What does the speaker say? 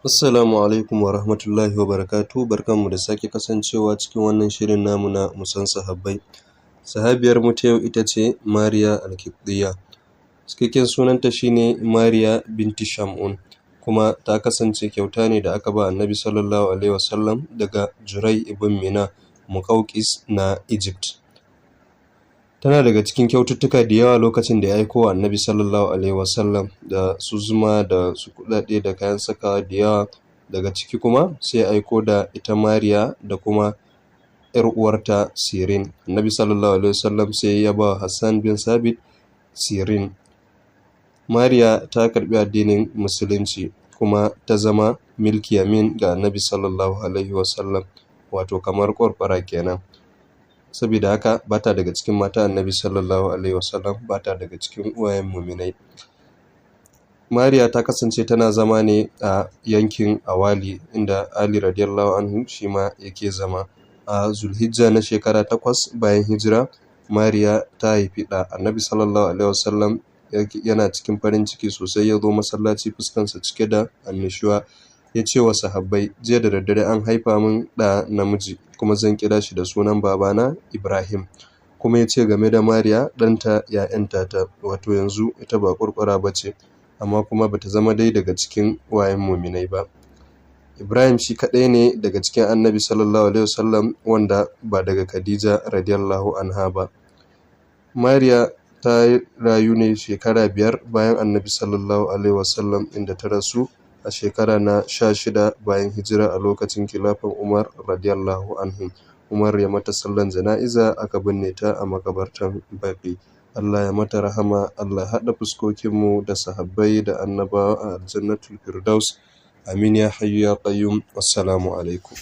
Assalamu alaikum wa rahmatullahi wa barakatuhu. Barkanmu da sake kasancewa cikin wannan shirin namu na Musan Sahabbai. Sahabiyar mu ta yau ita ce Mariya Alƙibɗiyya. Cikakken sunanta shine Mariya binti Shamun, kuma ta kasance kyauta ne da aka ba Annabi sallallahu alaihi wasallam daga Jurai ibn Mina Muƙauƙis na Egypt. Tana daga cikin kyaututtuka da yawa lokacin da ya aiko wa Annabi sallallahu alaihi wasallam da su zuma da su kuɗaɗe da kayan sakawa da yawa. Daga ciki kuma sai ya aiko da ita Mariya da kuma ‘yar uwarta Sirin. Annabi sallallahu alaihi wasallam sai ya ba Hassan bin Sabit Sirin. Mariya ta karɓi addinin Musulunci kuma ta zama milki yamin ga Annabi sallallahu alaihi wasallam, wato kamar ƙwarƙwara kenan. Saboda haka ba ta daga cikin matan Annabi sallallahu alaihi wasallam, ba ta daga cikin uwayen muminai. Mariya ta kasance tana zama ne a yankin Awali, inda Ali radiyallahu anhu shi ma yake zama. A Zulhijja na shekara 8 bayan hijira, Mariya ta haifi ɗa. Annabi sallallahu alaihi wasallam yana cikin farin ciki sosai, ya zo masallaci fuskansa cike da annashuwa. Ya ce wa sahabbai, "Jiya da daddare an haifa min ɗa namiji, kuma zan kira shi da sunan babana Ibrahim." Kuma ya ce game da Mariya, ɗanta ya ‘yanta ta, wato yanzu ita ba ƙwarƙwara ba ce, amma kuma bata zama dai daga cikin uwayen muminai ba. Ibrahim shi kaɗai ne daga cikin Annabi sallallahu alaihi wasallam wanda ba daga Khadija radiyallahu anha ba. Mariya ta rayu ne shekara 5 bayan Annabi sallallahu alaihi wasallam, inda ta rasu a shekara na 16 bayan hijira a lokacin khilafan Umar radiyallahu anhu. Umar ya mata sallan jana'iza, aka binne ta a makabartan Baƙi. Allah ya mata rahama, Allah ya haɗa fuskokinmu da sahabbai da annabawa a aljannatul firdaus. Amin ya hayyu ya qayyum. Wassalamu alaikum.